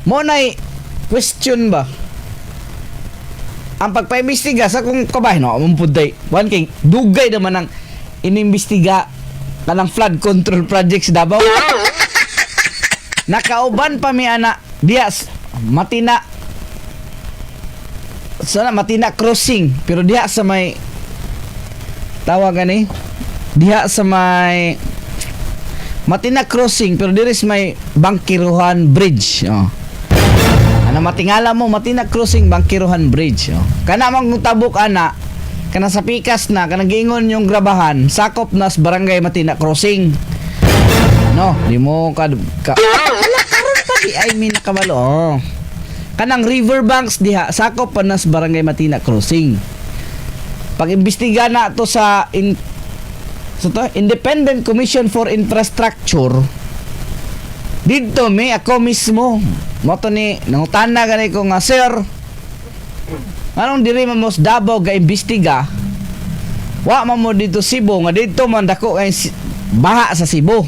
Mo nay question ba? Ang pagpaimbestiga sa kung kabahin no, among puday. One kay dugay naman ang inimbestiga kanang flood control project sa Davao. Nakauban pa mi ana diya Matina sana, Matina Crossing, pero diha sa may tawag ani diha sa may Matina Crossing, pero diri sa may Bangkiruhan Bridge, oh. Ana matingala mo Matina Crossing, Bangkiruhan Bridge, oh. Kana man kung tabok ana kana sa pikas na kana giingon yung grabahan, sakop na sa Barangay Matina Crossing, no? Di mo ka ala karon pa di ay mi nakabalo, oh. Kanang riverbanks diha, sakop pa na sa Barangay Matina Crossing. Pag imbestiga na to sa in sa to, Independent Commission for Infrastructure, didto mi, ako mismo mo to ni nangutana gani ko nga, "Sir, anong diri man mo sa Davao ga imbestiga, wa man mo dito Cebu, nga didto man dako kay baha sa Cebu?"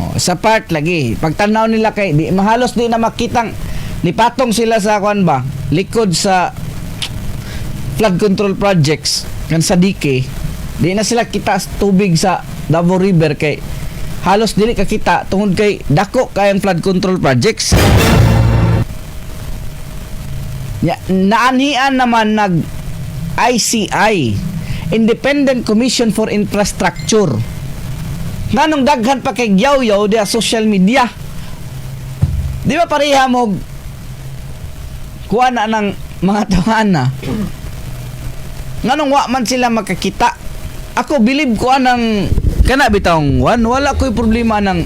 Oh, sa part lagi pagtanaw nila kay di mahalos di na makitang nipatong sila sa kuan ba, likod sa flood control projects kan sa dike, di na sila kita sa tubig sa Davao River kay halos dili ka kita tungod kay dako kayang flood control projects. Ya, naanhian naman nag ICI, Independent Commission for Infrastructure. Nganong daghan pa kay yaw-yaw diya social media? Di ba pareha mo kuha na ng mga tawahan na? Nganong wa man sila makakita? Ako believe ko anang kana bitawng one, wala ko'y problema ng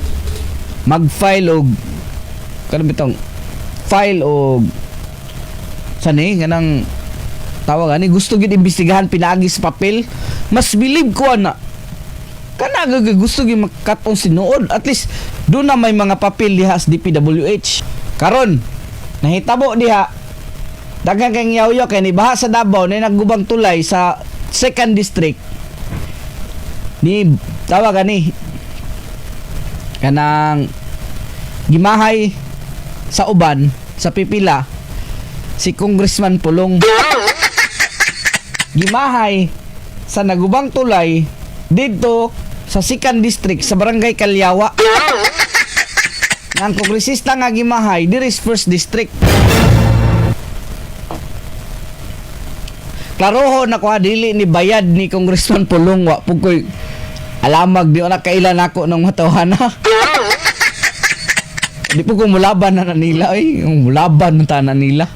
mag-file og kana bitawng file og sani kanang tawag ani, gusto gid imbestigahan pinaagi sa papel. Mas believe ko ana kana gag gusto gid makat-on sinuod, at least doon na may mga papel diha sa DPWH. Karon nahitabo diha, daghan kang yaw-yaw kay nibaha sa Davao na naggubang tulay sa second district ni tawag ani kanang gimahay sa uban sa pipila si Congressman Pulong, gimahay sa nagubang tulay didto sa second district sa Barangay Kalyawa. Nga ang kongresista nga gimahay diri sa first district. Klaroho na ko ha, dili ni bayad ni Congressman Pulong, wa pud koy alamag, di na kailan ako ng matawhana. Di po ko mulaban na nila oy, mulaban na tanan nila.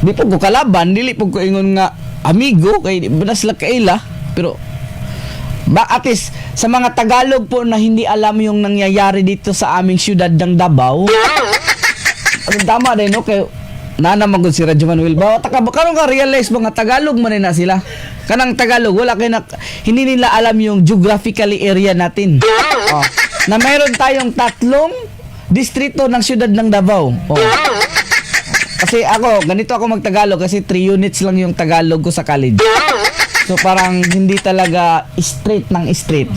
Di po ko kalaban, dili po ko ingon nga amigo kay di ba na sila kaila, pero ba at least sa mga Tagalog po na hindi alam yung nangyayari dito sa aming syudad ng Davao. Ano, tama din no, kay nana man gud si Radyo Manuel ba taka ba karon ka realize mga Tagalog man na sila. Kanang Tagalog wala kay na, hindi nila alam yung geographically area natin. Oh, na mayroon tayong tatlong distrito ng syudad ng Davao. Oh. Kasi ako, ganito ako magtagalog kasi 3 units lang yung Tagalog ko sa college. So parang hindi talaga straight ng straight.